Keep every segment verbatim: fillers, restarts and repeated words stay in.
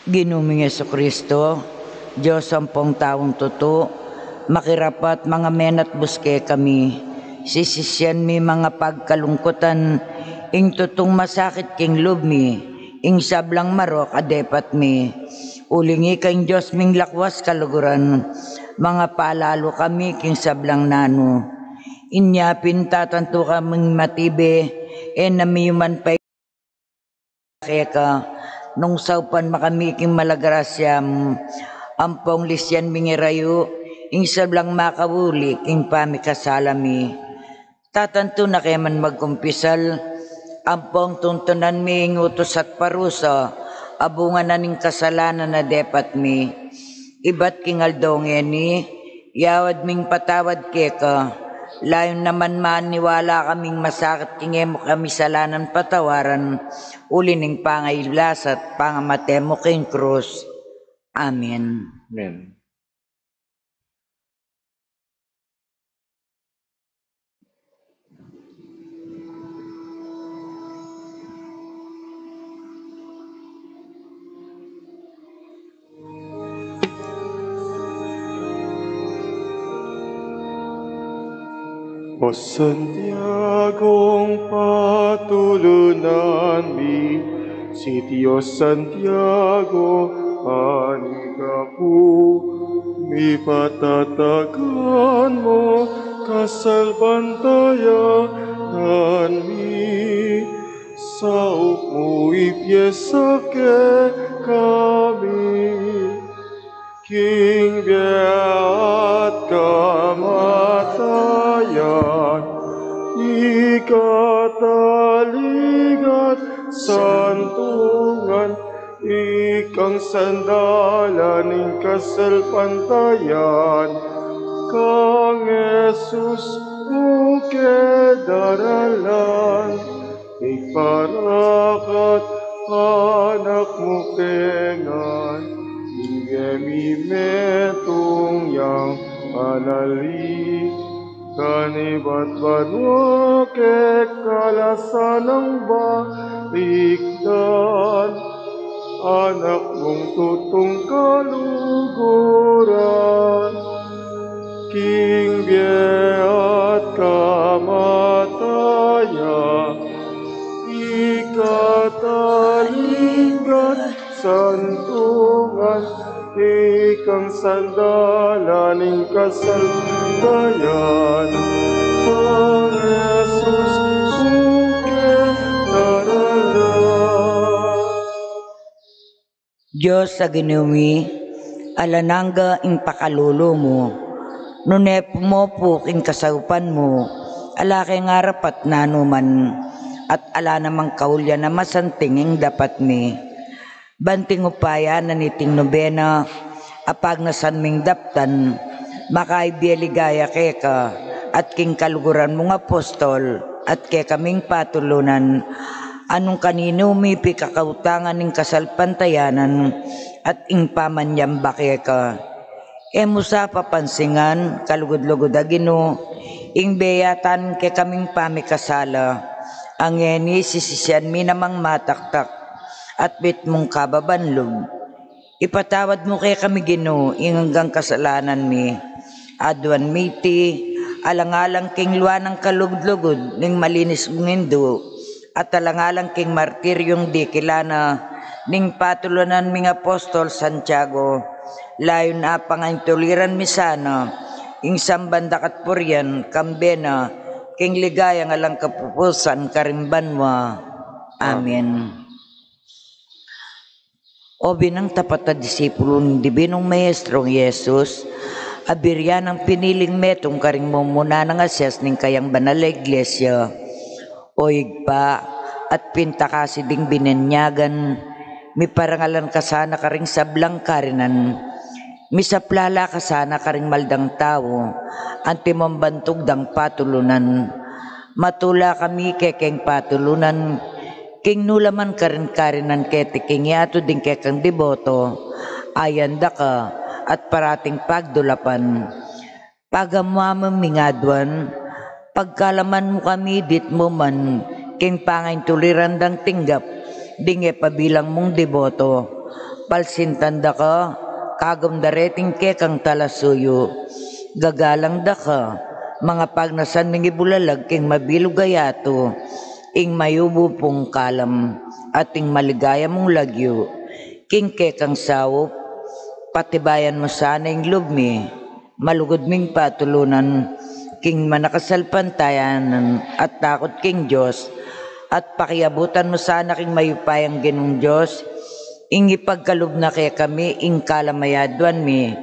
Ginu ming Jesucristo, Dios ampong taung tutu, makirapat mangamenat bus kekami. Sisisian mi mangapagkalungkutan ing tutung masakit king lub mi, ing sablang marok a depat mi. Uling ika ing Dios ming lakwas kaluguran, mangapalalu kami king sablang nanu. Inya pin tatantu kaming matibe, e na mi man pa keka, nung saupan makami king mala grasyam, ampong lisian ming irayu ing sablang makauli king pamikasala mi. Tatantu na ke man magkumpisal, ampong tuntunan mi ing utus at parusa a bunga na ning kasalanan a depat mi. Ibat king aldo ngeni, yawad ming patawad keka, layun naman maniwala kaming masakit king e mu kami salanan patawaran, uli ning pangaiblas at pangamate mu king krus. Amen. Amen. O Santiagong patulunan mi, si Dios Santiago, panigapu mi, patatagan mu kasalpantayanan mi, saup mu ipie sa kekami king bie at kamatayan, ikatalig at santungan, ikang sandalan ning kasalpantayan, kang Jesus mu ke daralan, iparakat Anak mu ke ngan, ing e mi metung yang panaligan ibat banua kekalasan nang balikdan, Anak mung tutung kaluguran, king bie at kamatayan, ikatalig at santungan, ikang sandalan ning kasalpantayan, kang Jesus mu ke daralan. Dios a Ginu mi, alang angga ing pakalulu mu, nune pumupuk ing kasaupan mu, ala keng arapat nanu man, at ala namang kaulian a masanting ing dapat mi. Ban king upaya na niting nobena a pagnasan ming daptan, makaibie ligaya keka at king kaluguran mung apostol at kekaming patulunan, a nung kaninu mi pikakautangan ing kasalpantayanan at ing pamanyamba keka. E mu sa papansingan, kalugud-lugud a Ginu, ing bie yatan kekaming pamikasala, a ngeni sisisian mi namang mataktak at mitmung kababan lub. Ipatawad mu kekami, Ginu, ing anggang kasalanan mi. Aduan mi iti alang-alang king lua nang kalugud-lugud ning malinis mung Indu, at alang-alang king martiryung dikilan na ning patulunan ming apostol Santiago, layun a pangaintuliran mi sana ing samban da ka at purian, kambe na king ligayang alang kapupusan karing banua. Amen. O binang tapat a disipulung Dibinung Maestro Jesus, a birian nang piniling metung karing mumuna nang asias ning kayang banal a Iglesia. O Ibpa, at pintakasi ding binanyagan, miparangalan ka sana karing sablang karinan. Misaplala ka sana karing maldang tau, antimong bantug dang patulunan. Matula kami kekeng patulunan, king nu la man karin karinan keti king yatu ding kekang deboto, ayan da ka, at parating pagdulapan. Pagamuan ming aduan, pagkalaman mu kami ditmu man, king pangaintuliran dang tinggap ding e pabilang mung deboto. Palsintan da ka, kagum da reting kekang talasuyu. Gagalang da ka, mangapagnasan ming ibulalag king mabilug a yatu, ing mayubu pung kalam, at ing maligaya mung lagyu, king kekang saup, patibayan mu sana ing lub mi, malugud ming patulunan, king manakasalpantayanan at takut king Dios, at pakiabutan mu sana king mayupayang Ginung Dios, ing ipagkalub na kekami, ing kalam a yaduan mi,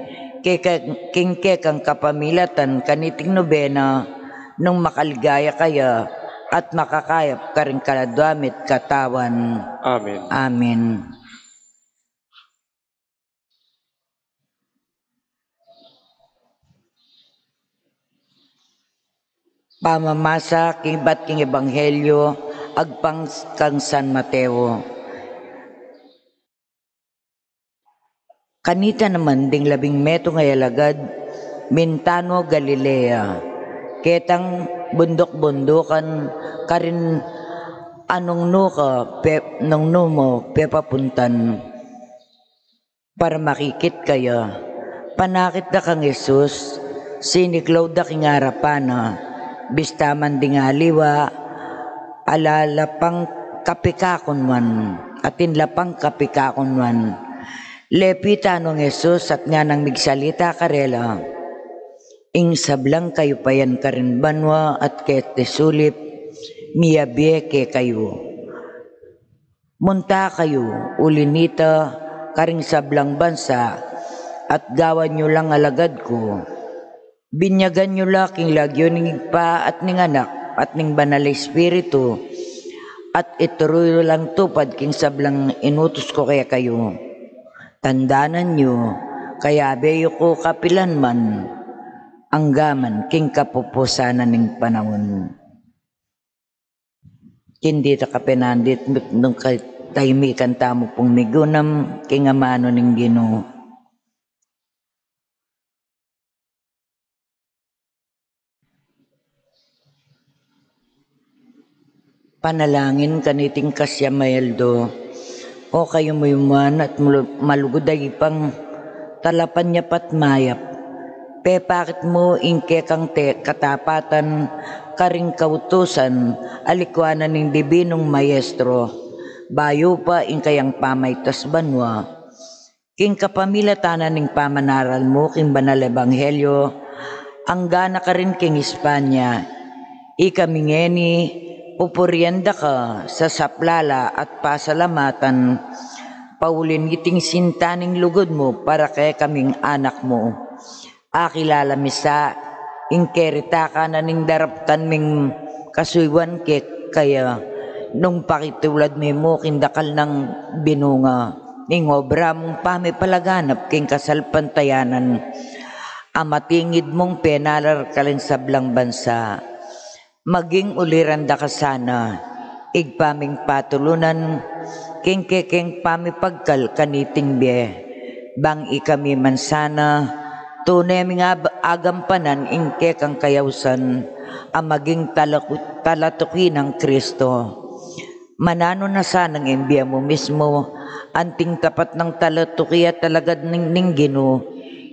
keka-, king kekang kapamilatan, kaniting nobena, nung makaligaya kaya, at makakayap karing kaladua mit katawan. Amen. Amen. Pamamasa king ibat king Ebanghelyo agpang kang San Mateo. Kanita naman ding labing metung a alagad, minta no Galilea, ketang bunduk-bundukan, karin a nung nu ka pe-, nung nu mu pepapuntan. Para makikit kaya. Panakit da kang Jesus, siniklaud da king arapan na, bista man ding aliwa, ala la pang kapikakunan, atin la pang kapikakunan. Lepitan nong Jesus at nganang migsalita karela, ing sablang kayupayan karin banua at keti sulip, miyabie kekayu. Munta kayu, uli nita, karing sablang bansa, at gawan yu lang alagad ku. Binyagan yu la king lagyu ning Ibpa at ning Anak at ning Banal a Espiritu, at ituru yu lang tupad king sablang inutus ku kekayu. Tandanan yu, kayabe yu ku kapilan man, anggaman king kapupusan na ning panaun. King dita kapinan dit nung katahimikan tamu pung migunam king amanu ning Ginu. Panalangin kaniting kasiam a aldo. O kayumuyuman at mulu-, malugud a Ibpang talapanyapat mayap, pepakit mu ing kekang te katapatan karing kautusan a likuanan ning Dibinung Maestro, bayu pa ing kayang pamaitas banua. King kapamilatan na ning pamanaral mu king Banal a Ebanghelyo, angga na karin king Espanya. Ikami ngeni, pupurian da ka, sasaplala at pasalamatan, pauli niting sinta ning lugud mu para kekaming anak mu. Akilala mi sa, ing keritakan na ning daraptan ming kasuyuan kekaya, nung pakitulad mi mu king dakal nang binunga ning obra mung pamipalaganap king kasalpantayanan a matingid mung penalar karing sablang bansa. Maging uliran da ka sana, Ibpa ming patulunan, king kekeng pamipagkal kaniting bie. Bang ikami man sana, tune ming ab-, agampanan ing kekang kayausan a maging talaku-, talatuki nang Kristo. Mananu na sanang ing bie mu mismu, anting tapat nang talatuki at alagad ning, ning Ginu,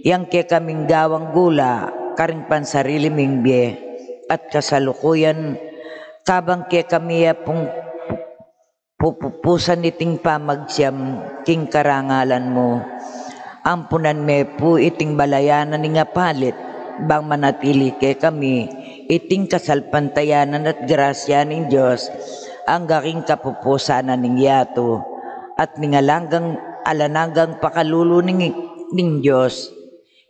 yang kekaming gawang gula karing pansarili ming bie at kasalukuyan, kabang kekami ya pung pupupusan iting pamagsiam king karangalan mu. Ampunan me pu iting balayan na ning apalit, bang manatili kekami iting kasalpantayanan at grasya ning Dios, angga king kapupusan na ning yatu, at ning alang anggang, alang anggang pakalulu ning, ning Dios,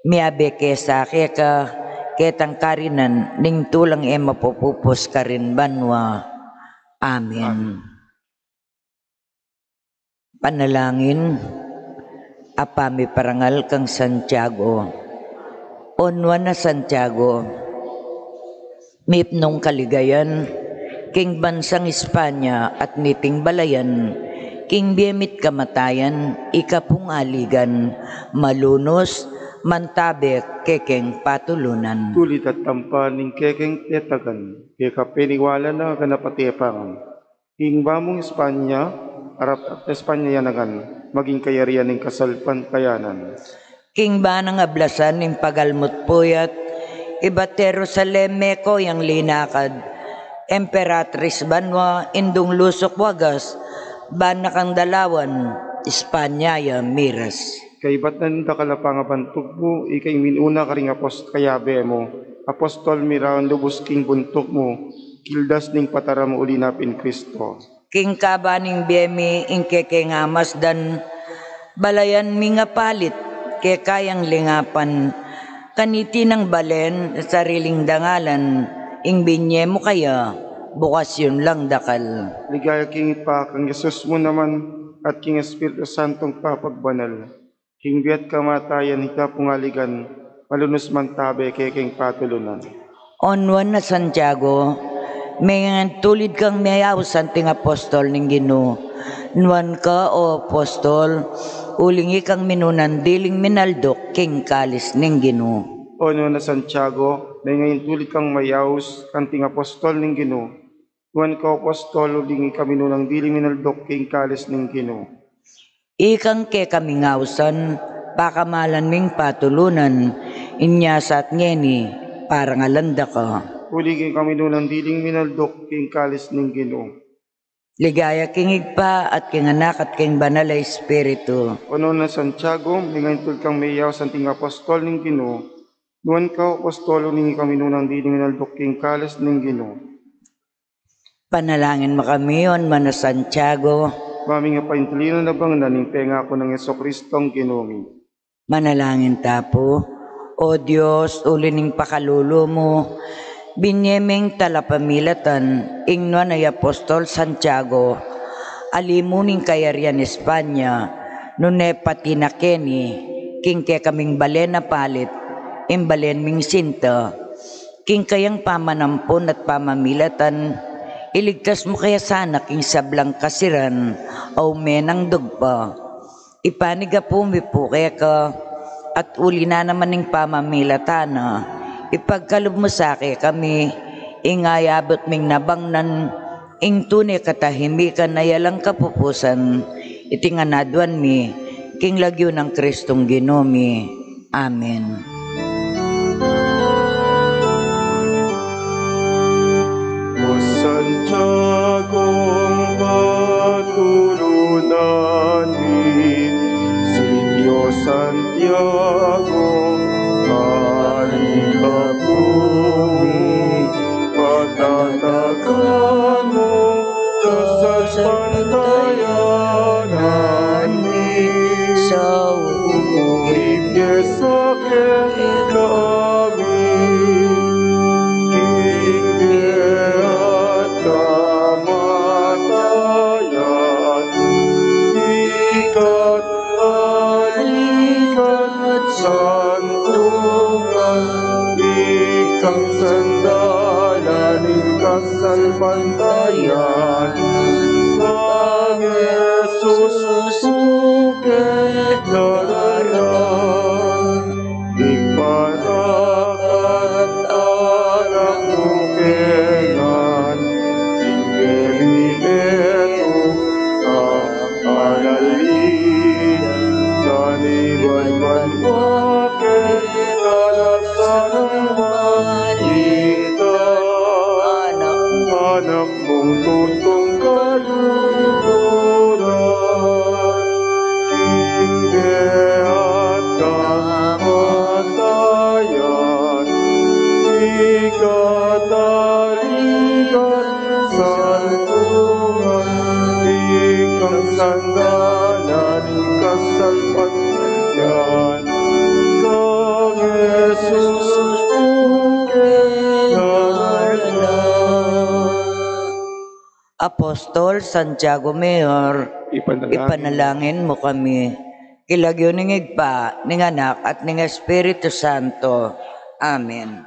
miyabe ke sa keka, ketang karinan ning tulang e mapupupus karin banua. Amen. Amen. Panalangin a pamiparangal kang Santiago. O nuan a Santiago, mipnung kaligayan king bansang Espanya at niting balayan, king bie mit kamatayan, ika pung aligan, malunus, mantabe kekeng patulunan. Tulid at tampa ning kekeng tetagan, keka peniwala na ganap a tepangan. King bamung Espanya, arap at Espanya ya nagan, maging kayarian ning kasalpantayanan. King banang ablasan ning pagalmu't puyat, ibat Jerusalem me ko yang linakad, Emperatris banua, indung lusuk wagas, ban na kang dalawan, Espanya ya miras. Kaybat na ning dakal a pangabantug mu, ika ing minuna karing apos-, kayabe mu, apostol mi raun lubus king buntuk mu, kildas ning patara mu uli na pin Kristo. King kaba ning bie mi ing kekeng amasdan, balayan ming apalit, keka yang lingapan, kaniti nang balen, sariling dangalan, ing binye mu kaya, bukasyun lang dakal. Ligaya king Ibpa, kang Jesus mu naman, at king Espiritu Santong papagbanal. King bie at kamatayan, hita pung aligan, malunus mantabe kekeng patulunan. O nuan a Santiago, mengan tulid kang miyaus anting apostol ning Ginu. Nuan ka, o apostol, uling ikang minunan diling minalduk king kalis ning Ginu. O nuan a Santiago, mengan tulid kang miyaus anting apostol ning Ginu. Nuan ka, o apostol, uling ikang minunang diling minalduk king kalis ning Ginu. Ikang kekaming ausan, pakamalan ming patulunan, inya sa at ngeni, parangalan da ka. Uling ikang minunang diling minalduk king kalis ning Ginu. Ligaya king Ibpa at king Anak at king Banal a Espiritu. O nuan a Santiago, mengan tulid kang miyaus anting apostol ning Ginu. Nuan ka, o apostol, uling ikang minunang diling minalduk king kalis ning Ginu. Panalangin mu kami, o nuan a Santiago. Maming apaintulinan a bang na ning pengaku nang Jesucristong Ginu mi. Manalangin ta pu. O Dios, uli ning pakalulu mu, binye ming talapamilatan ing nuan a i apostol Santiago, ali mu ning kayarian Espanya, nune pati na keni, king kekaming balen a palit, ing balen ming sinta, king kayang pamanampun at pamamilatan, iligtas mu kaya sana king sablang kasiran, o menang dugpa. Ipanigapu mi pu keka, at uli na naman ning pamamilatan na, ipagkalub mu sa kekami, ing ayabut ming nabangnan, ing tune katahimikan a alang kapupusan, iti ngan aduan mi, king lagyu nang Kristong Ginu mi. Amen. O Santiagong patulunan mi, sitio Santiago, aligapu mi, patatagan mu, kasalpantayanan mi, sa ukit ke sa kekami, king bie at kamatayan, ika't aliga't santungan, ikang sandalan ning kasalpantayanan, kang Jesus mu kekami. Iparakat anak mu kekami, king keni metung a panalangin, kaniban banua keng kaluguran, anak mung tutung kaluluran, king bie at kamatayan, ika't aliga't santungan, ikang sandalan ning kasalpantayanan, kang Jesus mu kekami. Apostol Santiago Mayor, ipanalangin, ipanalangin mu kami. King lagyu ning Ibpa, ning Anak, at ning Espiritu Santo. Amen.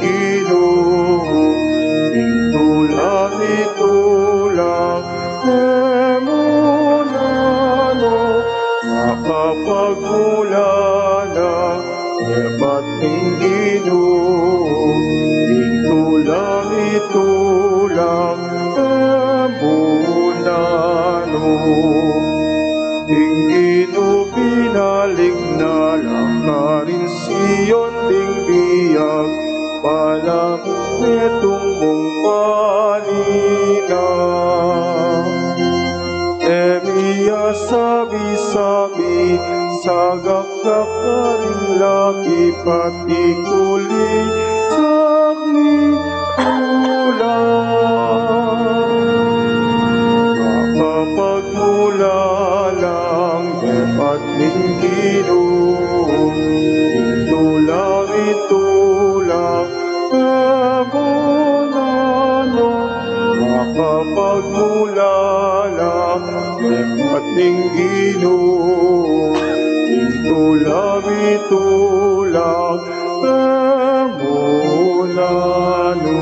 Ginu, ing tulang itulang, e mu na no makapagmulala, e bat ning Ginu, ing tulang itulang, e mu na no. Ing Ginu binaling na la karin Sion ding biag, pala metung mung panina. E mi ya sabi-sabi, sagak ka karing labi, pati kuli sakni ulang. Makapagmulalang e bat ning Ginu, ing tulang itulang, e mu na no makapagmulalang e bat ning Ginu, ing tulang itulang, e mu na no.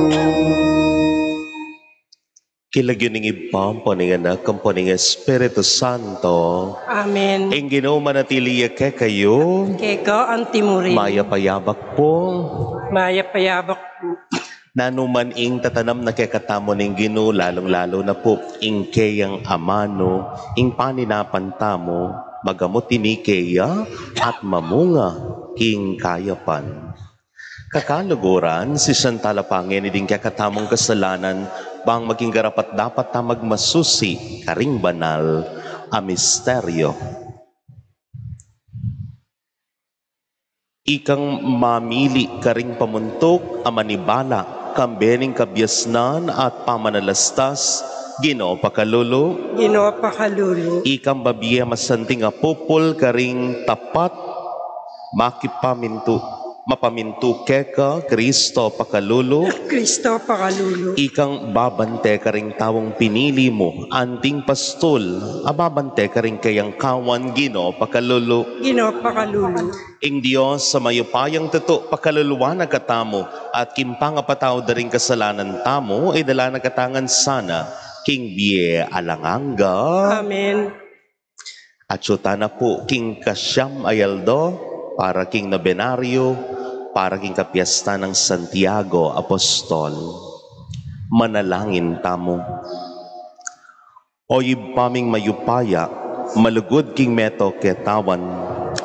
King lagyu ning Ibpa, ampo ning Anak, ampo ning Espiritu Santo. Amen. Ing Ginu manatili ya kekayu. Keka antimurin. Mayap a yabak pu. Mayap a yabak pu. Nanu man ing tatanam na kekatamu ning Ginu, lalung-lalu na pu ing keyang amanu, ing paninapan tamu, magamot ini keya at mamunga king kayapan. Kakaluguran, sisian tala pa ngeni ding kekatamung kasalanan, bang maging karapat-dapat ta magmasusi karing banal a misteryo. Ikang mamili karing pamuntuk a manibala, kambe ning kabiasnan at pamanalastas, Ginu pakalulu. Ginu pakalulu. Ikang babie masanting a pupul karing tapat, makipamintu, mapamintu keka, Kristo pakalulu. Kristo pakalulu. Ikang babante karing taung pinili mu, anting pastul a babante karing keyang kawan, Ginu pakalulu. Ginu pakalulu. Ing Dios a mayupayang tutu pakaluluan na katamu, at king pangapatawad da ring kasalanan tamu, idala na katamu ngan sana king bie alang angga. Amen. Atsu tana pu king kasiam a aldo, para king nobenaryo, para king kapiesta nang Santiago Apostol. Manalangin tamu. O Ibpa ming mayupaya, malugud king meto ketawan,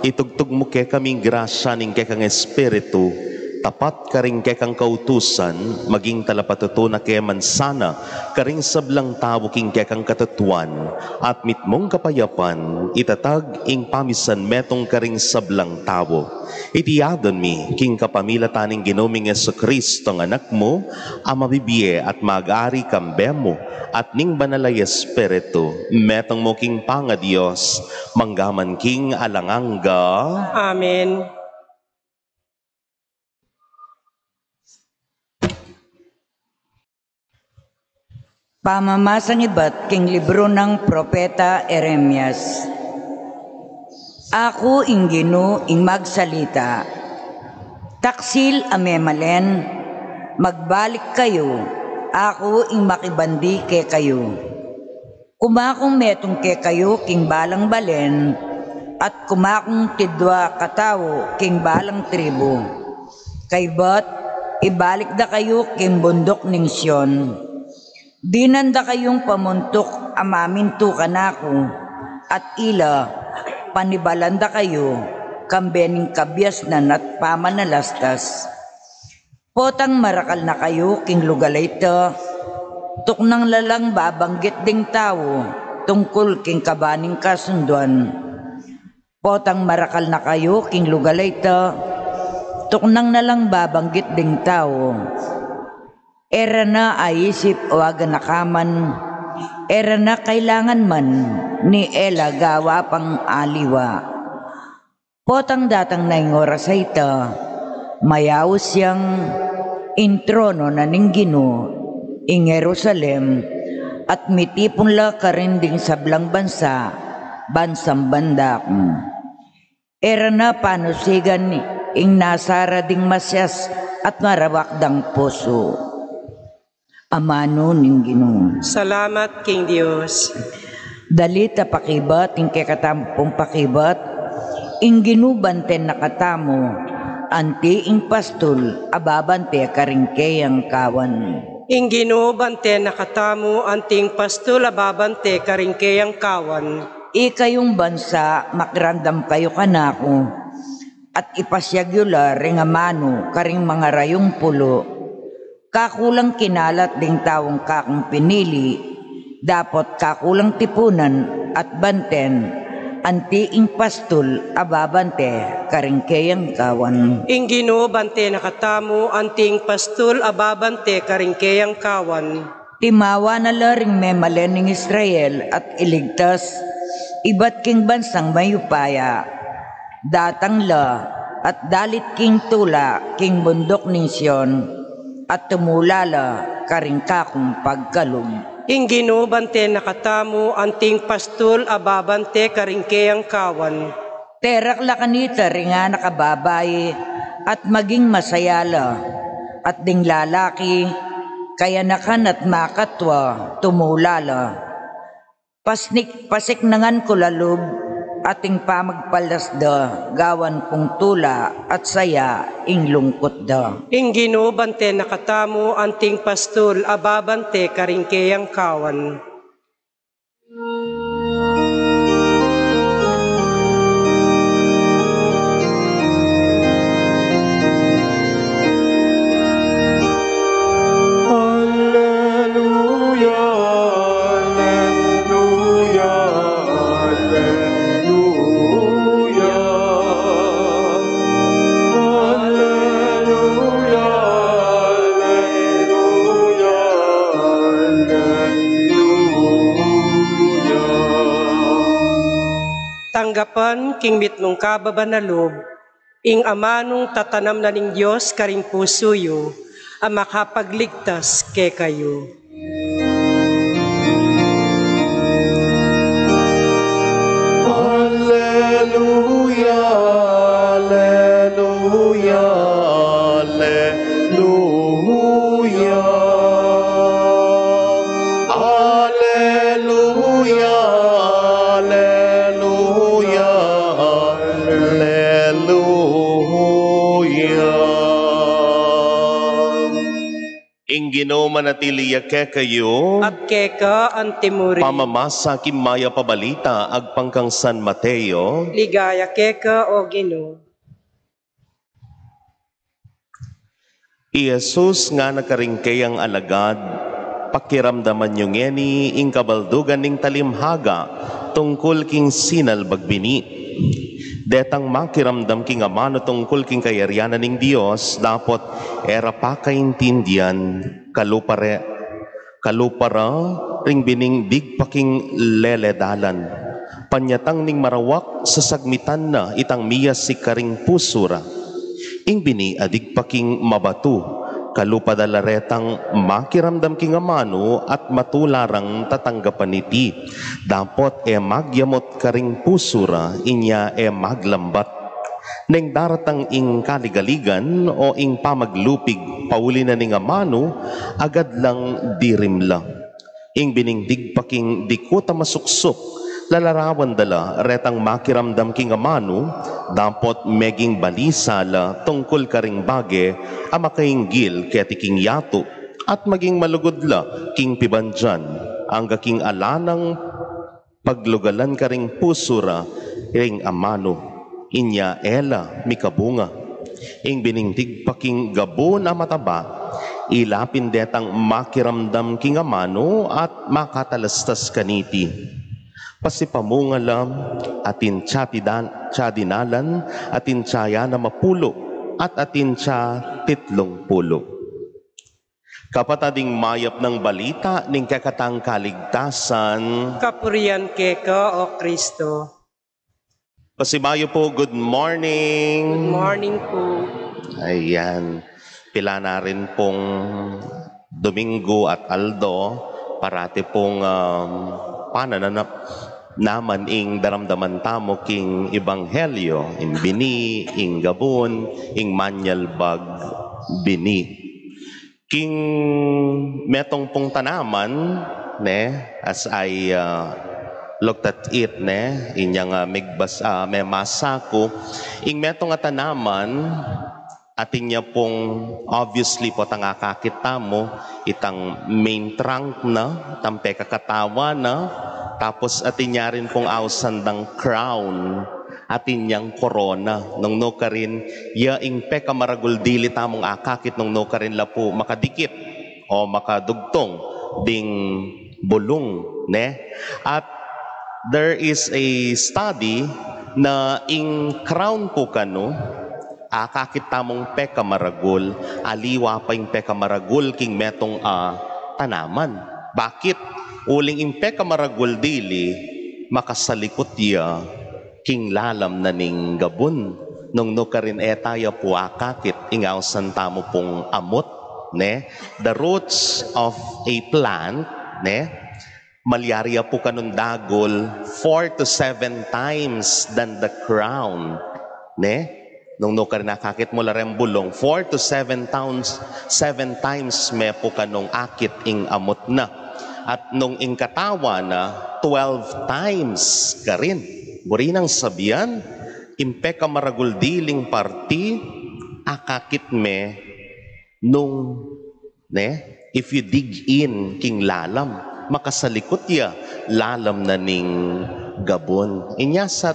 itugtug mu kekaming grasya ning kekang Espiritu, tapat karing kekang kautusan, maging talapatutu na ke man sana karing sablang tau king kekang katutuan, at mitmung kapayapan itatag ing pamisan metung karing sablang tau. Iti adwan mi king kapamilatan ning Ginu ming Jesucristo, a Anak mu, a mabibie at mag-ari kambe mu at ning Banal a Espiritu, metung mu king pangaDios, mangga man king alang angga. Amen. Pamamasang ibat king libru nang Propeta Jeremias. Aku ing Ginu ing magsalita. Taksil a memalen, magbalik kayu, aku ing makibandi kekayu. Kumakung metung kekayu king balang balen, at kumakung tidua katau king balang tribu. Kaybat, ibalik da kayu king bunduk ning Sion. Dinan da kayung pamuntuk a mamintu kanaku, at ila, panibalan da kayu, kambe ning kabiasnan at pamanalastas. Potang marakal na kayu king lugal a ita, tuknang la lang babanggit ding tau tungkul king kaba ning kasunduan. Potang marakal na kayu king lugal a ita, tuknang na lang babanggit ding tau. E ra na aisip o aganaka man, e ra na kailangan man ni e la gawa pang aliwa. Potang datang na ing oras a ita, mayaus yang ing trono na ning Ginu ing Jerusalem, at mitipun la karin ding sablang bansa, bansang bandakung. E ra na panusigan ing nasara ding masias at marawak dang pusu. Amanu ning Ginu. Salamat king Dios. Dalit a pakibat, ing kekatamu pung pakibat, ing Ginu bante na katamu, anti ing pastul a babante karing keyang kawan. Ing Ginu bante na katamu, anti ing pastul a babante karing keyang kawan. Ikayung bansa, makiramdam kayu kanaku, at ipasiag yu la ring amanu karing mangarayung pulu. Kakulang kinalat ding taung kakung pinili, dapot kakulang tipunan at banten, anti ing pastul a babante karing keyang kawan. Ing Ginu bante na katamu, anti ing pastul a babante karing keyang kawan. Timawa na la ring memalen ning Israel at iligtas, ibat king bansang mayupaya. Datang la at dalit king tula king bunduk ning Sion, at tumula la karing kakung pagkalub. Ing Ginu bante na katamu, anti ing pastul a babante karing keyang kawan. Terak la kanita ring anak a babai, at maging masaya la, at ding lalaki, kayanakan at makatua, tumula la. Pasnik-, pasiknangan ku la lub, at ing pamagpalas da, gawan kung tula, at saya ing lungkut da. Ing Ginu bante na katamu, anti ing pastul a babante karing keyang kawan. Alleluia, alleluia, alleluia. Alleluia, alleluia, alleluia. Tanggapan king mitmung kababan a lub ing amanung tatanam na ning Dios karing pusu yu, a makapagligtas kekayu. Alleluia, alleluia, alleluia. Alleluia, alleluia, alleluia. Ing Ginu manatili ya kekayu. At keka antimurin. Pamamasa king mayap a balita agpang kang San Mateo. Ligaya keka, O Ginu. I Jesus ngana karing keyang alagad, pakiramdaman yu ngeni ing kabaldugan ning talimhaga tungkul king sinalbag bini. Detang makiramdam king amanu tungkul king kayarian na ning Dios, dapot e ra pakaintindian, kalupa re, kalupa ra ring bining digpa king leledalan. Panyatang ning marawak, sasagmitan na itang miyasik karing pusu ra. Ing bini a digpa king mabatu, kalupa da la retang makiramdam king amanu at matula rang tatanggapan iti. Dapot e magyamut karing pusu ra, inya e maglambat. Neng daratang ing kaligaligan o ing pamaglupig pauli na ning amanu, agad lang dirim la. Ing bining digpa king dikut a masuksuk, lalarawan da la retang makiramdam king amanu, dapot meging balisa la tungkul karing bage a makainggil keti king yatu, at maging malugud la king pibandian, angga king ala nang paglugalan karing pusu ra ring amanu, inya e la mikabunga. Ing bining digpa king gabun a mataba, ilapin detang makiramdam king amanu at makatalastas kaniti. Pasipamunga la, atin tsa tidan-, tsa dinalan, atin tsa anam a pulu, at atin tsa pitlung pulu. Kapatad, ing mayap nang balita ning kekatang kaligtasan. Kapurian keka, O Kristo. Pasibayu po, good morning. Good morning po. Ayan. Pilan na rin pong Domingo at Aldo, parati pong, um, panananap naman ing daramdaman tamu king ebanghelyo, ing bini, ing gabun, ing manyalbag. bini. King metung pung tanaman, ne, as I uh, looked at it, ne, inyang uh, migbas, uh, memasa ku, ing metung a tanaman, atin ya pung obviously potang akakit tamu, itang main trunk na, itang pekakatawan na, tapos atin ya rin pung ausan dang crown, atin yang korona, nung nukarin, ya ing pekamaragul dili tamung akakit nung nukarin la pu makadikit o makadugtung ding bulung, ne? At there is a study na ing crown pu kanu, akakit tamung pekamaragul, aliwa pa ing pekamaragul king metung a tanaman. Bakit? Uling ing pekamaragul dili, makasalikut ya king lalam na ning gabun. Nung nukarin e ta ya pu akakit, ing ausan tamu pung amut, ne? The roots of a plant, ne? Malyari ya pu kanung dagul four to seven times than the crown, ne? Nung nukarin akakit mu la reng bulung, four to seven times, seven times me pu kanung akit ing amut na. At nung ing katawan na, twelve times karin. Buri nang sabian, ing pekamaragul diling parti, akakit me nung, ne? If you dig in king lalam, makasalikut ya lalam na ning gabun. Inya sa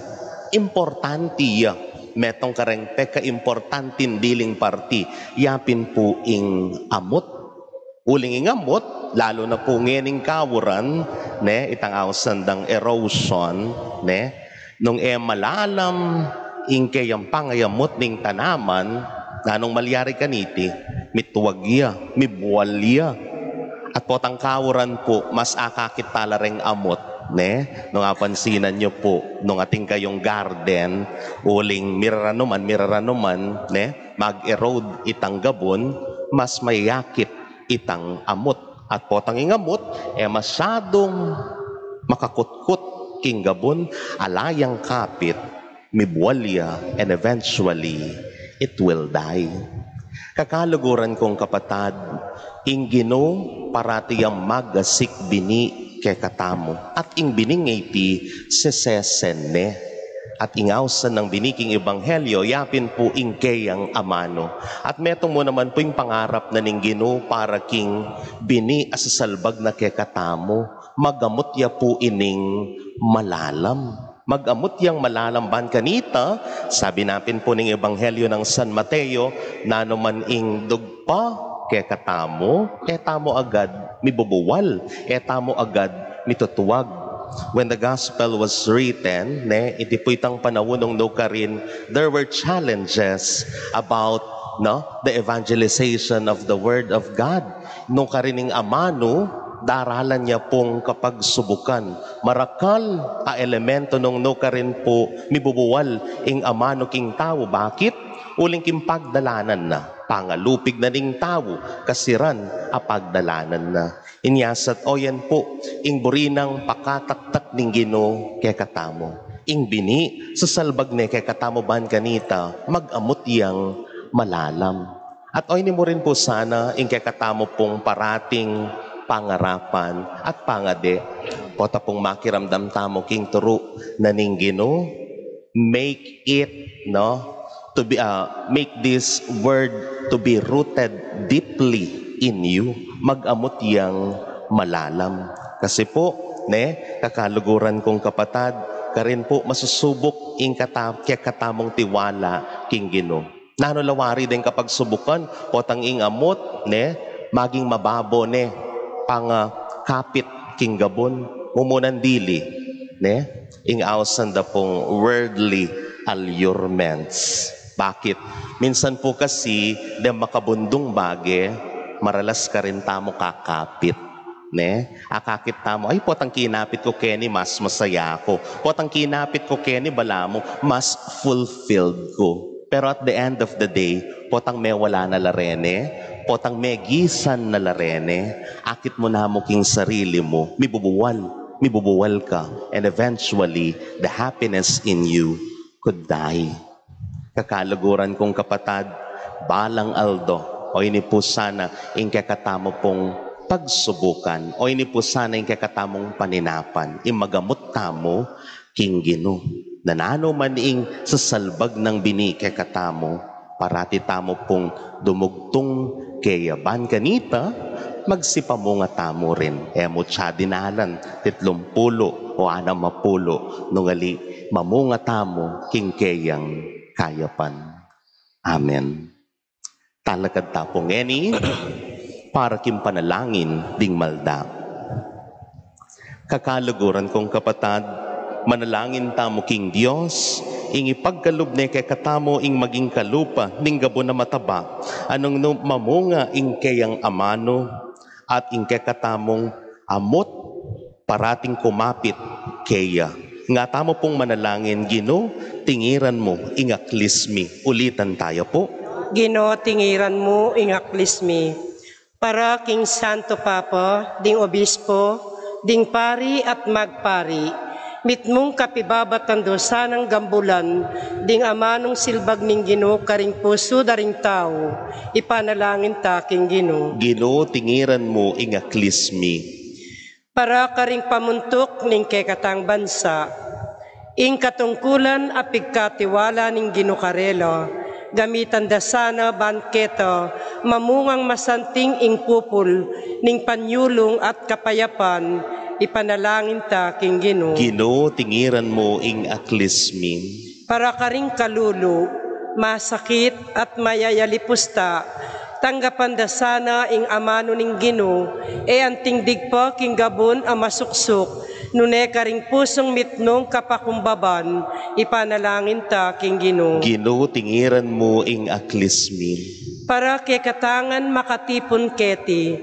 importante ya, metung kareng pekaimportanting diling parti, yapin pu ing amut. Uling ing amut, lalu na pu ngening kauran, ne, itang ausan dang erosion, ne, nung e malalam ing keyang pangayamut ning tanaman, nanung malyari kaniti, mitwag ya, mibual ya. At potang kauran pu, mas akakit ta la reng amut, ne? Nung apansinan yu pu, nung atin kayung garden, uling miraranuman, miraranuman, ne? Mag-erode itang gabun, mas mayakit itang amut. At potang ing amut, e masyadung makakutkut king gabun, ala yang kapit, mibual ya, and eventually, it will die. Kakaluguran kung kapatad, ing Ginu parati yang magasik bini kekatamu, at ing bining iti sesesen ne. At ing ausan nang bini king ebanghelyo, yapin pu ing keyang amanu. At metung mu naman pu ing pangarap na ning Ginu para king bini a sasalbag na kekatamu, magamut ya pu ining malalam. Magamut yang malalam ban kanita, sabi napin pu ning ebanghelyo nang San Mateo, nanu man ing dug pa kekatamu, e tamu agad mibubuwal, e tamu agad mitutwag. When the gospel was written, ne, iti pu itang panaun nung nukarin, there were challenges about, no, the evangelization of the word of God. Nukarin ing amanu, daralan ya pung kapagsubukan. Marakal a elemento nung nukarin pu mibubuwal ing amanu king tau. Bakit? Uling king pagdalanan na. Pangalupig na ning tau, kasiran a pagdalanan na. Inya sa oyan pu, ing buri nang pakataktak ning Ginu kekatamu. Ing bini, sasalbag ne kekatamu ban kanita, magamut yang malalam. At oyni mu rin pu sana, ing kekatamu pung parating pangarapan at pangadi. Pota pung makiramdam tamu king turu na ning Ginu, make it, no, to be, ah, make this word to be rooted deeply in you. Magamut yang malalam. Kasi pu, ne, kakaluguran kung kapatad, karin pu masusubuk ing kata-, kekatamung tiwala king Ginu. Nanu la wari deng kapagsubukan, potang ing amut, ne, maging mababo ne, pangakapit king gabun, mumunan dili, ne, ing ausan da pung worldly allurements. Bakit? Minsan pu kasi, deng makabundung bage, maralas karin tamu kakapit. Ne? Akakit tamu, ay, potang kinapit ku keni, mas masaya ku. Potang kinapit ku keni, balamu, mas fulfilled ku. Pero at the end of the day, potang mewala na la reni, potang megisan na la reni, akit mu namu king sarili mu, mibubuwal, mibubuwal ka, and eventually, the happiness in you could die. Kakaluguran kung kapatad, balang aldo, O ini pu sana ing kekatamu pung pagsubukan, o ini pu sana ing kekatamung paninapan, ing magamot tamu king Ginu. Nanu man ing sasalbag nang bini kekatamu, parati tamu pung dumugtung keya, ban kanita magsipamunga tamu rin. E mu tsa dinalan, itlumpulu o anam a pulu, nung ali mamunga tamu king keyang kayapan. Amen. Talakad ta pu ngeni para king panalangin ding malda. Kakaluguran kung kapatad, manalangin tamu king Dios, ing ipagkalub ne kekatamu ing maging kalupa ning gabun a mataba, a nung nu mamunga ing keyang amanu, at ing kekatamung amut parating kumapit keya. Nga tamu pung manalangin, Ginu, tingiran mu ing aklis mi. Ulitan taya pu. Ginu, tingiran mu ing aklis mi. Para king Santo Papa, ding Obispo, ding pari at magpari, mitmung kapibabatan do sanang gambulan ding amanung silbag ning Ginu karing pusu da ring tau, ipanalangin ta king Ginu. Ginu, tingiran mu ing aklis mi. Para karing pamuntuk ning kekatang bansa, ing katungkulan a pigkatiwala ning Ginu karela, gamitan da sana ban keta mamungang masanting ing pupul ning panyulung at kapayapan, ipanalangin ta king Ginu. Ginu, tingiran mu ing aklis mi. Para karing kalulu, masakit at mayayalipus ta, tanggapan da sana ing amanu ning Ginu, e anting digpa king gabun a masuksuk, nune karing pusung mitmung kapakumbaban, ipanalangin ta king Ginu. Ginu, tingiran mu ing aklis mi. Para kekatangan makatipun keti,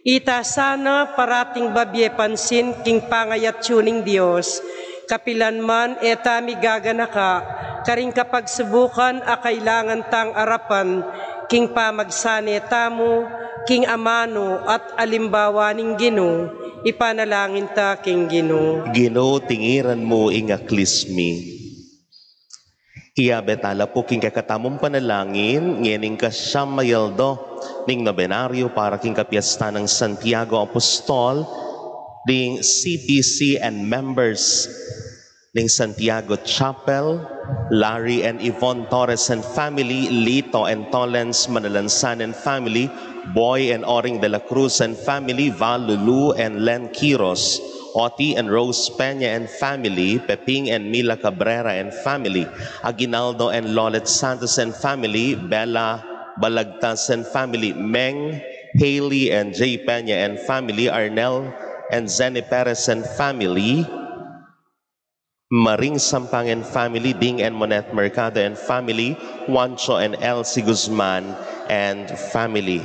ita sana parating babie pansin king pangayatyu ning Dios, kapilan man e ta migaganaka karing kapagsubukan a kailangan tang arapan, king pamagsane tamu king amanu at alimbawa ning Ginu, ipanalangin ta king Ginu. Ginu, tingiran mu ing aklis mi. Iyabe tala pu king kekatamung panalangin ngening kasyam a aldo ning nobenaryo para king kapiestan nang Santiago Apostol, ding C P C and members ning Santiago Chapel, Larry and Yvonne Torres and family, Lito and Tolens Manalansan and family, Boy and Oring de la Cruz and family, Val, Lulu and Len Quiros, Oti and Rose Peña and family, Peping and Mila Cabrera and family, Aguinaldo and Lolet Santos and family, Bella Balagtas and family, Meng, Haley and Jay Peña and family, Arnel and Zenny Perez and family, Maring Sampang and family, Ding and Monet Mercado and family, Juancho and Elsie Guzman and family.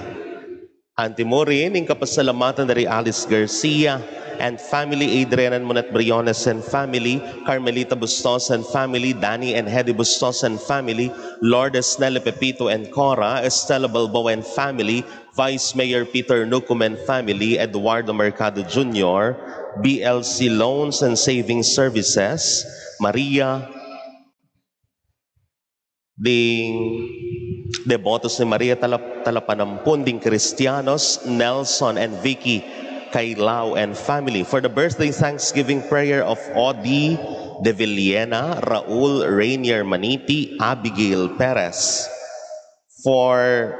Antimurin ing kapasalamatan da ri Alice Garcia and family, Adrian and Monet Briones and family, Carmelita Bustos and family, Danny and Hedy Bustos and family, Lourdes, Nelly, Pepito and Cora, Estela Balboa and family, Vice Mayor Peter Nucum and family, Eduardo Mercado Junior, B L C Loans and Saving Services, Maria, ding debotos ni Maria Talap-, Talapanampun, ding Kristianos, Nelson and Vicky Kailao and family. For the birthday Thanksgiving prayer of Odi de Villena, Raul Rainier Maniti, Abigail Perez. For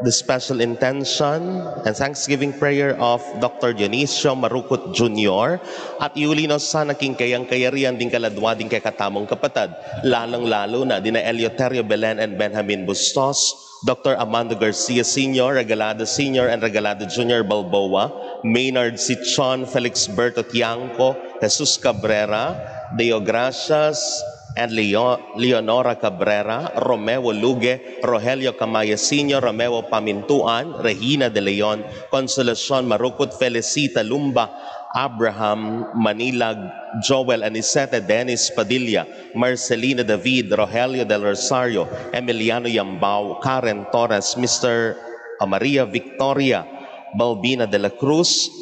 the special intention and thanksgiving prayer of Doctor Dionisio Marukut Junior, at iuli no sana king kayang kayarian ding kaladwa ding kekatamung kapatad, lalung-lalu na dina Eleuterio Belen and Benjamin Bustos, Doctor Amando Garcia Senior, Regalado Senior and Regalado Junior Balboa, Maynard Sichon, Felix Berto Tiangco, Jesus Cabrera, Deo Gracias, and Leo-, Leonora Cabrera, Romeo Luge, Rogelio Camaya Senior, Romeo Pamintuan, Regina de Leon, Consolacion Marukut, Felicita Lumba, Abraham Manilag, Joel Anicete, Dennis Padilla, Marcelina David, Rogelio del Rosario, Emiliano Yambao, Karen Torres, Mister Maria Victoria, Balbina de la Cruz,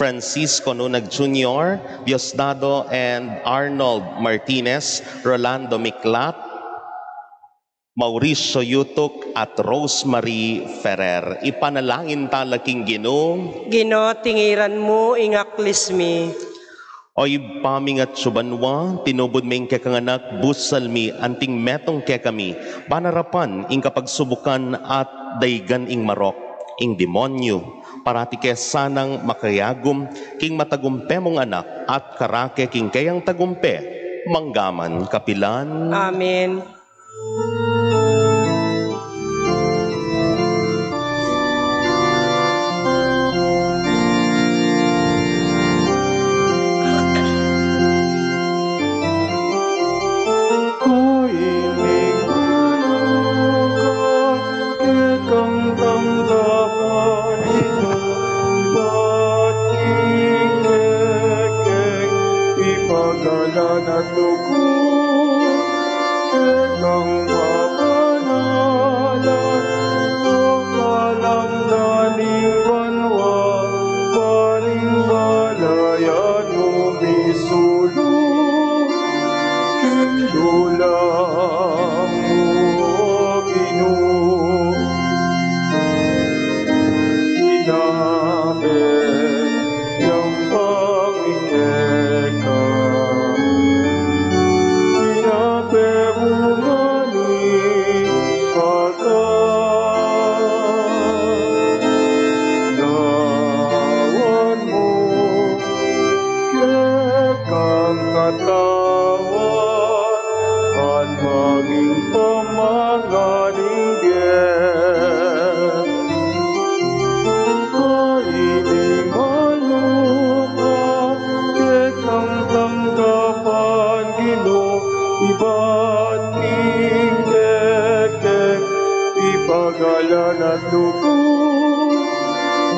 Francisco Nunag Junior, Diosdado and Arnold Martinez, Rolando Miklat, Mauricio Yutuk at Rosemary Ferrer. Ipanalangin tala king Ginu. Ginu, tingiran mu ing aklis mi. O Ibpa ming atsu banua, tinubud me ing kekang Anak, busal mi, anting metung kekami, ban arapan ing kapagsubukan at daigan ing marok, ing demonyu, parati ke sanang makayagum king matagumpe mung Anak, at karake king keyang tagumpe, manggaman kapilan. Amen. Kekang tanggapan ito, ibat king kekeng ipagalan at lugud, kekang mabanalan, o kalamnan ning banua, paning balayan mu misulung king dulang mu, Ginu. Inabe yang pangikeka, inabe mu ngeni kaka, lawan mu kekang katawan at maging pamangaling bie. Kaini maluka, kekang tanggapan, Ginu, ibat king kekeng ipagalan at lugud,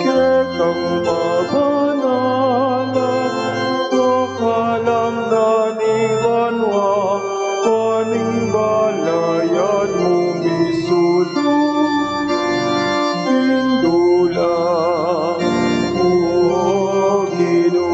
kekang mabanalan, o kalamnan ning banua, paning balayan mu misulung king dulang mu, Ginu.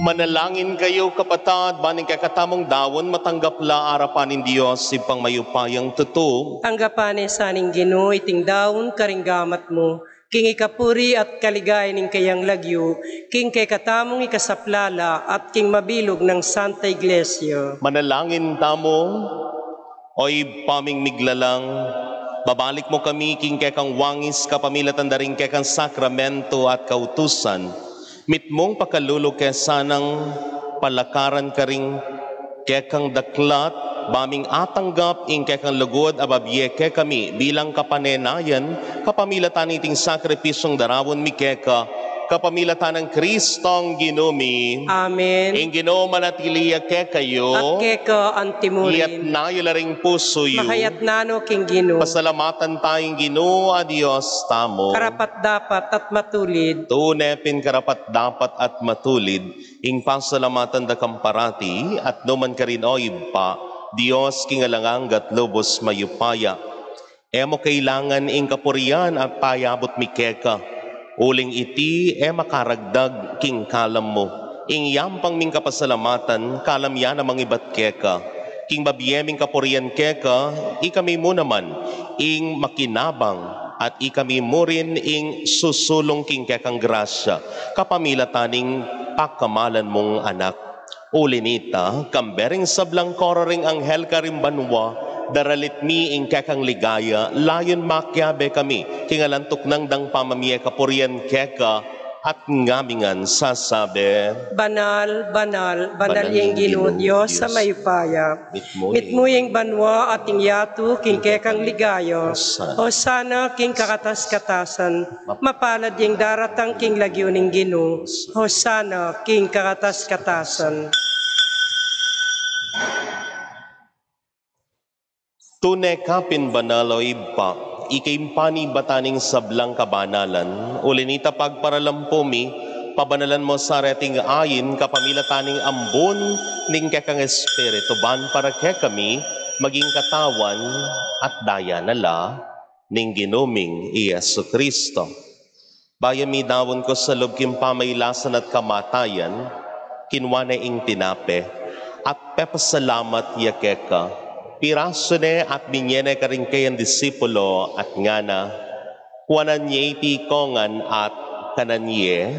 Manalangin kayu, kapatad, ban ing kekatamung daun matanggap la arapan ning Dios Ibpang mayupayang tutu. Tanggapan na sa ning Ginu iting daun karing gamat mu, king ikapuri at kaligayan ning kayang lagyu, king kekatamung ikasaplala at king mabilug nang Santa Iglesia. Manalangin tamu. O Ibpa ming miglalang, babalik mu kami king kekang wangis kapamilatan da ring kekang sakramento at kautusan. Mitmung pakalulu ke sanang palakaran karing kekang daklat, ba ming atanggap ing kekang lugud a babie kekami bilang kapanenayan kapamilatan niting sakripisyung daraun mi keka, kapamilatan nang Kristong Ginu mi. Amen. Ing Ginu manatili ya kekayu. At keka antimurin. Iyatna yu la ring pusu yu. Makayatna no king Ginu. Pasalamatan taya ing Ginu a Dios tamu. Karapat-dapat at matulid. Tune pin karapat-dapat at matulid ing pasalamatan da kang parati at nukarin man, o Ibpa, Dios king alang angga at lubus mayupaya. E mu kailangan ing kapurian a payabut mi keka, uling iti e makaragdag king kalam mu. Ing yampang ming kapasalamatan, kalam ya namang ibat keka. King babie ming kapurian keka, ikami mu naman ing makinabang, at ikami mu rin ing susulung king kekang grasya, kapamilatan ning pakamalan mung Anak. Uli nita, kambe ring sablang koro ring anghel karing banua, daralit mi ing kekang ligaya, layun makiabe kami king alang tuknang dang pamamie kapurian keka, at ngami ngan sasabi: Banal, banal, banal yang Ginu, Dios a mayupaya. Mitmu ing banua at ing yatu king kekang ligaya. Hosanna king kakatas-katasan. Mapalad yang daratang king lagyu ning Ginu. Hosanna king kakatas-katasan. Tune ka pin banal, o Ibpa, ika ing panibatan ning sablang kabanalan, uli nita pagparalampu mi, pabanalan mu sa reting ain kapamilatan ning ambun ning kekang Espiritu, ban para kekami maging katawan at daya na la ning Ginu ming i Jesucristo. Bayu midaun ku sa lub king pamailasan at kamatayan, kinua ne ing tinape, at pepasalamat ya keka, Pirasu ne at binye ne karing kayang disipulo at ngana, kuanan ye iti ikongan at kanan ye,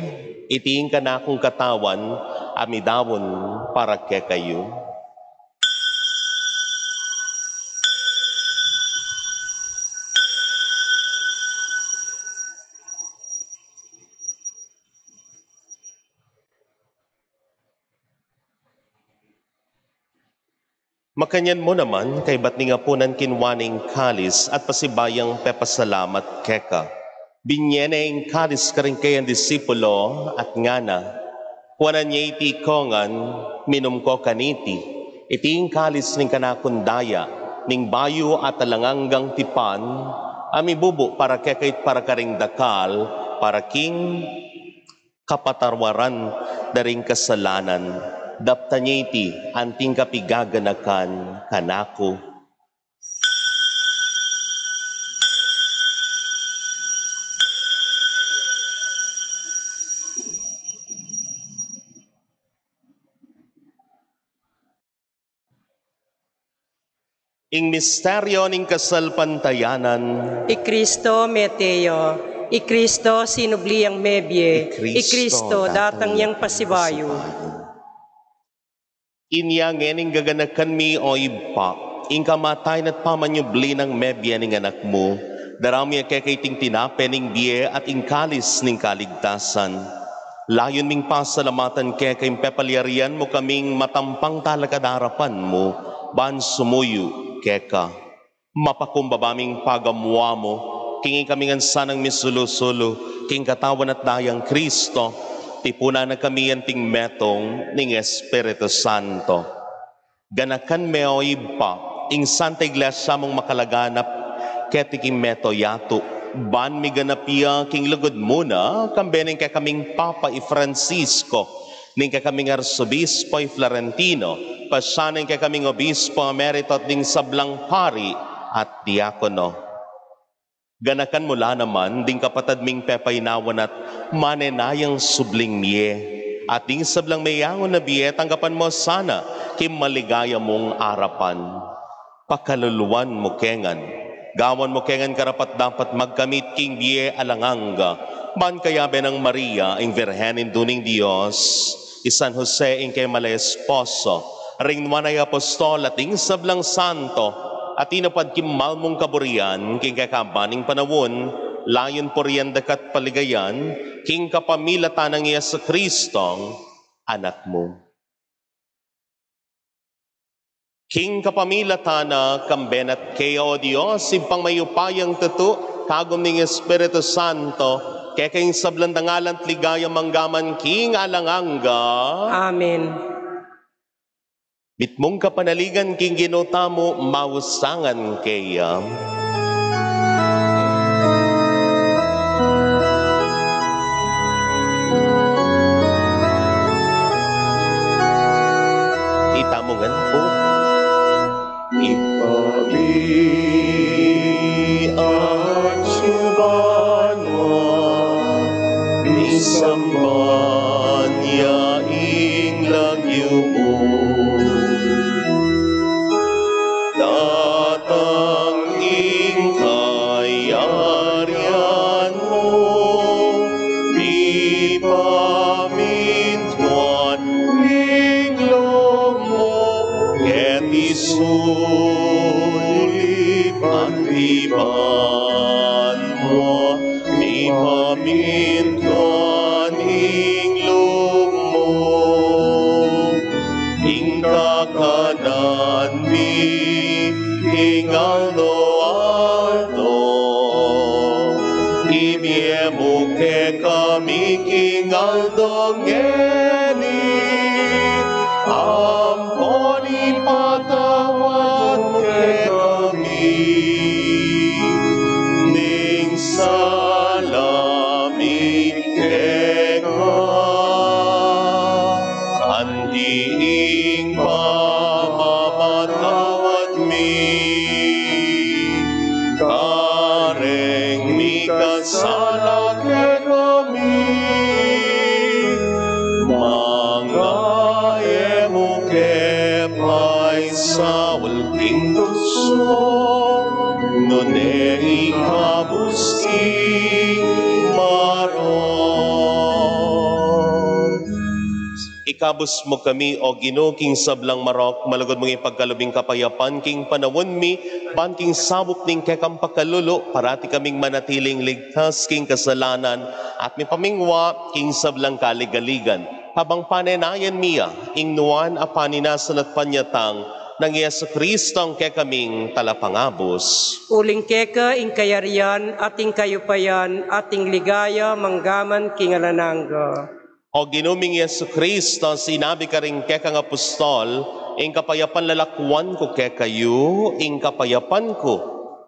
iti ing kanakung katawan a midaun para kekayu. Makanyan mu naman, kaybat ning apunan, kinua ne ing kalis at pasibayu yang pepasalamat keka. Binye ne ing kalis karing kayang disipulo at ngana, kuanan ye iti ikongan, minum ko kaniti. Iti ing kalis ning kanakung daya, ning bayu at alang anggang tipan, a mibubu para kekayu at para karing dakal, para king kapatawaran da ring kasalanan. Daptan ye iti anting kapigaganakan kanaku. Ing misteryo ning kasalpantayanan. I Kristo mete ya, i Kristo sinubli yang mebie, i Kristo datang yang pasibayu. Inya ngening gaganakan mi, o Ibpa, ing kamatayan at pamanyubli nang mebie ning Anak mu, daramu ya keka iting tinape ning bie at ing kalis ning kaligtasan. Layun ming pasalamatan keka ing pepalyarian mu kaming matampang talakad king arapan mu, ban sumuyu keka. Mapakumbaba ming pagamuan mu king ikami ngan sanang misulu-sulu king katawan at dayang Kristo, tipunan na kami anting metung ning Espiritu Santo. Ganakan me, o Ibpa, ing Santa Iglesia mung makalaganap keti king mabilug a yatu, ban miganap ya king lugud mu na, kambe ning kekaming Papa i Francisco, ning kekaming Arsobispo i Florentino, pasian ning kekaming Obispo Emerito at ding sablang pari at diakono. Ganakan mu la naman ding kapatad ming pepaynawan at manenayang subling mie, at ding sablang meyangu na bie, tanggapan mu sana king maligaya mung arapan. Pakaluluan mu ke ngan, gawan mu ke ngan karapat-dapat magkamit king bie alang angga, ban kayabe nang Maria, ing Virgen Indu ning Dios, i San Jose, ing kayang mal a esposo, ring nuan a apostol at ding sablang santo a tinupad king mal mung kaburian king kekaban ning panaun, layun purian daka at paligayan, king kapamilatan nang Jesucristo, Anak mu. King kapamilatan na, kambe na at keya, o Dios, Ibpang mayupayang tutu, kagum ning Espiritu Santo, keka ing sablang dangalan at ligaya mangga man king alang angga. Amen. Mitmung kapanaligan king Ginu tamu, mausangan keya. Itamu ngan pu. Ibpa mi atsu ka banua, misamban ya ing lagyu mu. Datang ing kayarian mu, mipamintuan ing lub mu, keti sulip anti banua, mipamintuan ing lub mu. Ing kakanan mi king aldo-aldo, ibie mu kekami king aldo ngeni, ampon ipatawad mu kekami ing sala mi keka, anti ing pamamatawad mi kareng mikasala kekami, manga e mu ke paisaul king Nune ikabus king marok. Ikabus mu kami, O Ginu, king sablang marok, malugud mung ipagkalub ing kapayapan king panaun mi, ban king sabub ning kekang pakalulu, parati kaming manatiling ligtas king kasalanan, at mipamingwa king sablang kaligaligan. Kabang panenayan mi ya ing nuan a paninasa at panyatang nang Jesucristo a kekaming Talapangabus. Uling keka ing kayarian, at ing kayupayan, at ing ligaya, mangga man king alang angga. O Ginu ming Jesucristo, sinabi mu karing kekang apostol, ing kapayapan lalakwan ku kekayu, ing kapayapan ku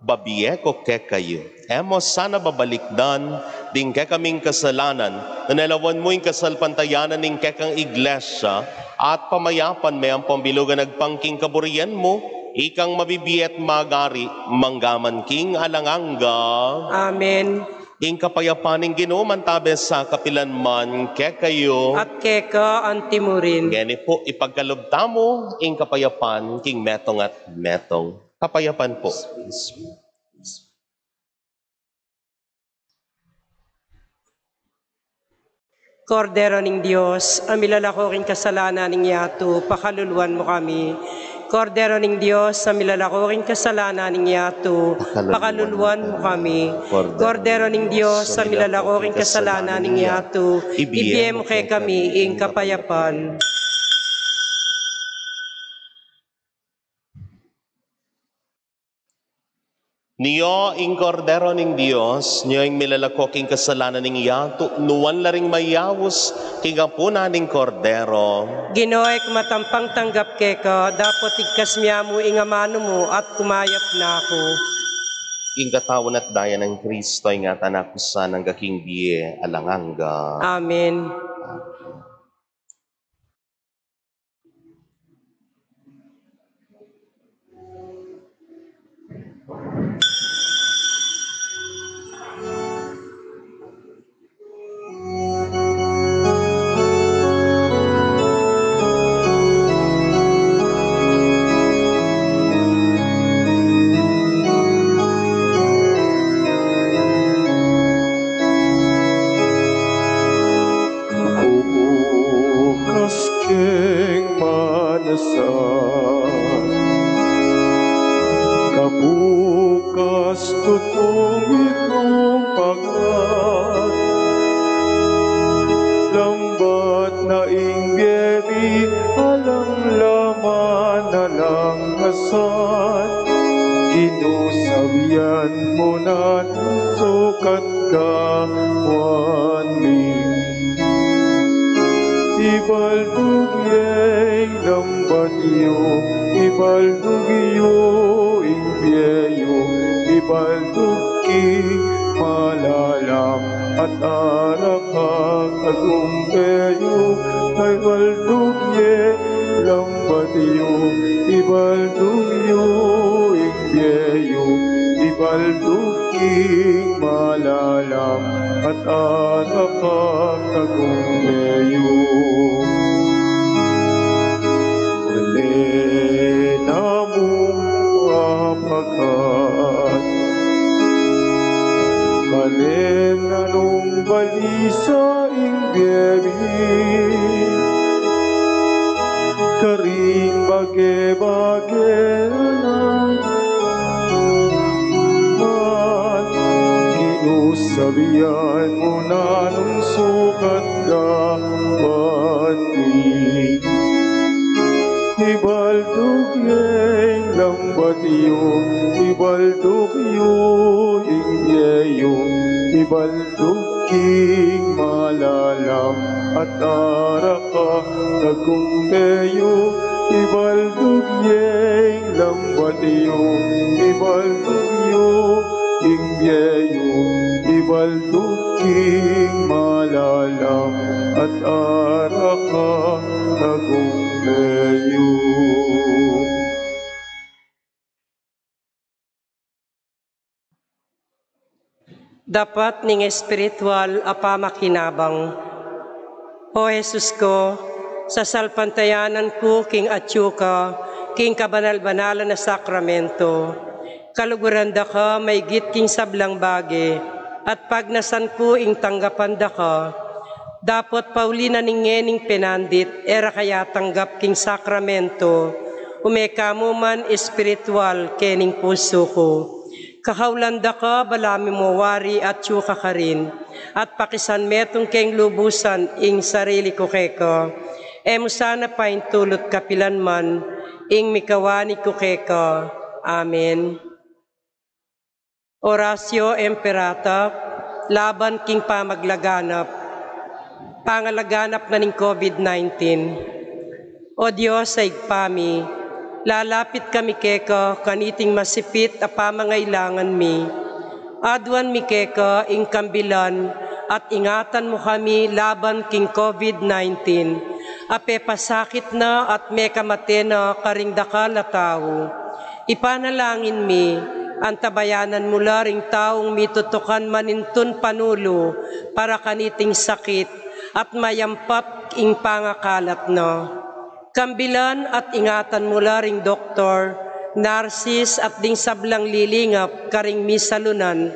bibie ku kekayu. E mu sana babalikdan ding kekaming kasalanan, nune lawan mu ing kasalpantayanan ning kekang Iglesia, at pamayapan me ampong bilugan agpang king kaburian mu, ikang mabibie at magari, mangga man king alang angga. Amen. Ing kapayapan ning Ginu mantabe sa kapilan man kekayu. At keka anti mu rin. Ngeni pu, ipagkalub tamu ing kapayapan king metung at metung. Kapayapan pu. Kordero ning Dios, a milalako king kasalanan ning yatu, pakaluluan mu kami. Kordero ning Dios, a milalako king kasalanan ning yatu, pakaluluan mu kami. Kordero ning Dios, a milalako king kasalanan ning yatu, ibie mu kekami ing kapayapan. Nio ing Kordero ning Dios, nio ing milalako king kasalanan ning yatu, nuan la ring mayaus king apunan ning Kordero. Ginu, e ku matampang tanggap keka, dapot igkas mu ya mu ing amanu mu at kumayap na ku. Ing katawan at daya nang Kristo, ingatan na ku sana angga king bie alang angga. Amen. Kabukas king manasa, kabukas tutung mitungpakan, lambat na ing bie mi, alang laman, alang asan, Ginu, sabian mu na nung sukat ka ban mi. Ibaldug ye ing lambat yu, ibaldug yu ing bie yu, ibaldug king malalam at arakang tagumpay yu. Ibaldug ye lambat yu, ibaldug yu ing bie yu, ibaldug king malalam at arakang tagumpay yu. Malen na mung apakat, malen na nung balisa ing bie mi, karing bage-bage naman, Ginu, sabian mu na nung sukat ka ban mi. Ibaldug ye ing lambat yu, ibaldug yu ing bie yu, ibaldug king malalam at arakang tagumpay yu. Ibaldug ye ing lambat yu, ibaldug yu ing bie yu, ibaldug king malalam at arakang tagumpay yu. Dapat ning espiritual a pamakinabang. O Jesus ku, sasalpantayanan ku king atyu ka, king kabanal-banalan a sakramento. Kaluguran da ka maigit king sablang bage, at pagnasan ku ing tanggapan da ka. Dapot pauli na ning ngening penandit, e ra ka yatanggap king sakramento, ume ka mu man espiritual kening pusu ku. Kakaulan da ka balamu mo wari atyu ka karin, at pakisan metung keng lubusan ing sarili ku keka. E mu sana paintulut kapilan man ing mikawani ku keka. Amen. Oratio Imperata, laban king pamaglaganap, pangalaganap na ning COVID nineteen. O Dios a Ibpa mi, lalapit kami keka kaniting masipit a pamangailangan mi. Aduan mi keka ing kambilan at ingatan mu kami laban king COVID nineteen, a pepasakit na at mekamate na karing dakal a tau. Ipanalangin mi, antabayanan mu la ring taung mitutukan manintun panulu para kaniting sakit at mayampat ing pangakalat na. Kambilan at ingatan mu la ring doktor, narsis at ding sablang lilingap karing misalunan,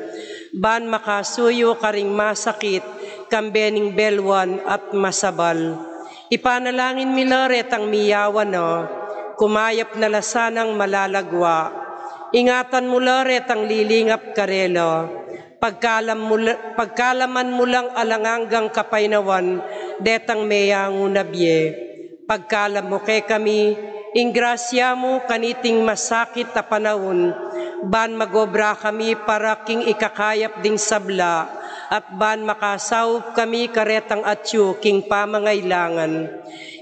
ban makasuyu karing masakit, kambe ning belwan at masabal. Ipanalangin mi la retang miyawan na, kumayap na la sanang malalagwa. Ingatan mu la retang lilingap karela. Pagkalam mu la-, pagkalaman mu lang alang anggang kapaynawan detang meyangu na bie. Pagkalam mu kekami ing grasya mu kaniting masakit a panaun, ban magobra kami para king ikakayap ding sabla, at ban makasaup kami karetang atyu king pamangailangan.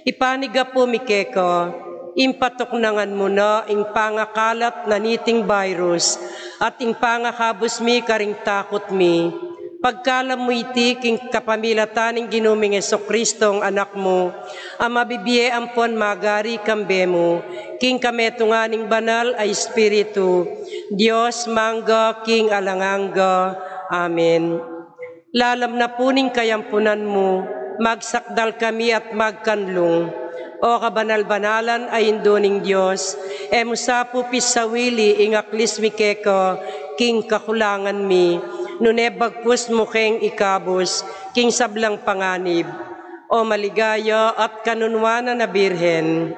Ipanigapu mi keka ing patuknangan mu na ing pangakalat na niting virus, at ing pangakabus mi karing takut mi. Pagkalam mu iti king kapamilatan ning Ginu ming Jesucristo, ing Anak mu, a mabibie ampon magari kambe mu, king kametungan ning Banal a Espiritu, Dios mangga king alang angga. Amen. Lalam na pu ning kayampunan mu, magsakdal kami at magkanlung. O kabanal-banalan a Indu ning Dios, e mu sa pu pisawili ing aklis mi keka king kakulangan mi, nune bagkus mu keng ikabus king sablang panganib. O maligaya at kanunuanan a Birhen.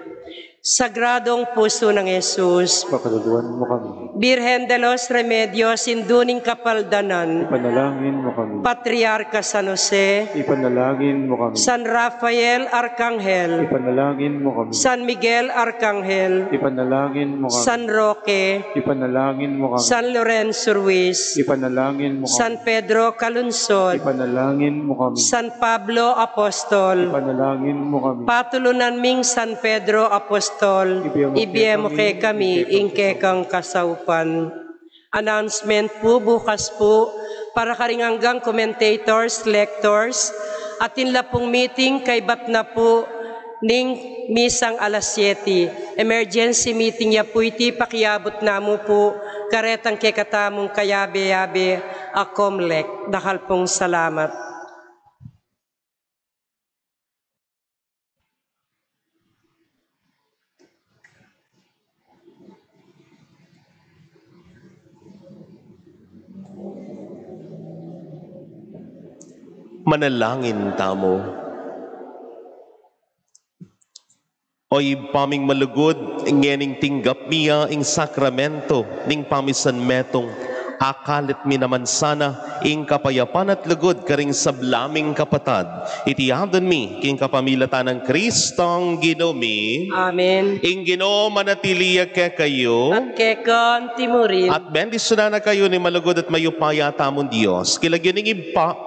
Sagradong Pusu nang Jesus. Pakaluluan mu kami. Birhen de los Remedios, Indu ning Kapaldanan. Ipanalangin mu kami. Patriarka San Jose. Ipanalangin mu kami. San Rafael Arkanghel. Ipanalangin mu kami. San Miguel Arkanghel. Ipanalangin mu kami. San Roque. Ipanalangin mu kami. San Lorenzo Ruiz. Ipanalangin mu kami. San Pedro Calungsod. Ipanalangin mu kami. San Pablo Apostol. Ipanalangin mu kami. Patulunan ming San Pedro Apostol, ibie mu kekami ing kekang kasaupan. Announcement pu, bukas pu, para karing anggang commentators, lectors, atin la pung meeting kaybat na pu ning misang alas siete. Emergency meeting ya pu iti, pakiabut na mu pu karetang kekatamung kayabe-yabe a Comelec. Dakal pung salamat. Manalangin tamu. O Ibpa ming malugud, ngening tinggap mi ya ing sakramento ning pamisan metung, akalit mi naman sana ing kapayapan at lugud karing sabla ming kapatad. Iti adwan mi king kapamilatan nang Kristong Ginu mi. Amen. Ing Ginu manatili ya kekayu. At keka mu rin. At bendisyunan na kayu ning malugud at mayupaya tamung Dios, king lagyu ning Ibpa,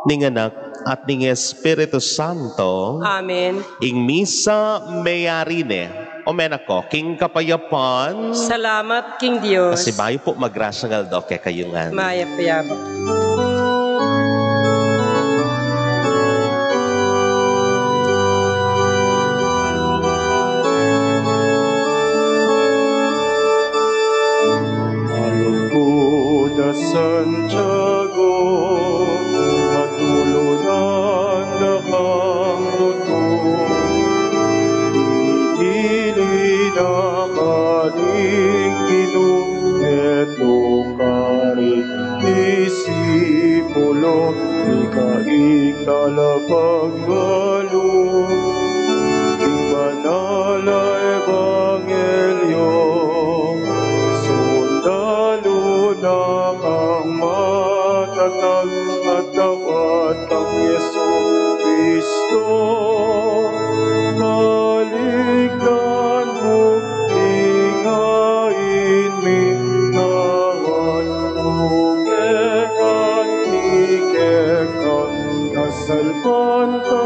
ning Anak, at ning Espiritu Santo. Amen. Ing misa meyari ne. O menako, king kapayapan. Salamat king Dios. Pasibayu pu, magrasyang aldo kekayu ngan. Mayap a yabak. Malugud a Santiago, patulunan da kang tutu. Itili da ka Ing talapagbalug king banal a ebanghelyo, sundalu na kang matatag at tapat kang Jesucristo, kaligtan mu ing ain mi, ngawat mu kekami, kekami na salpanta.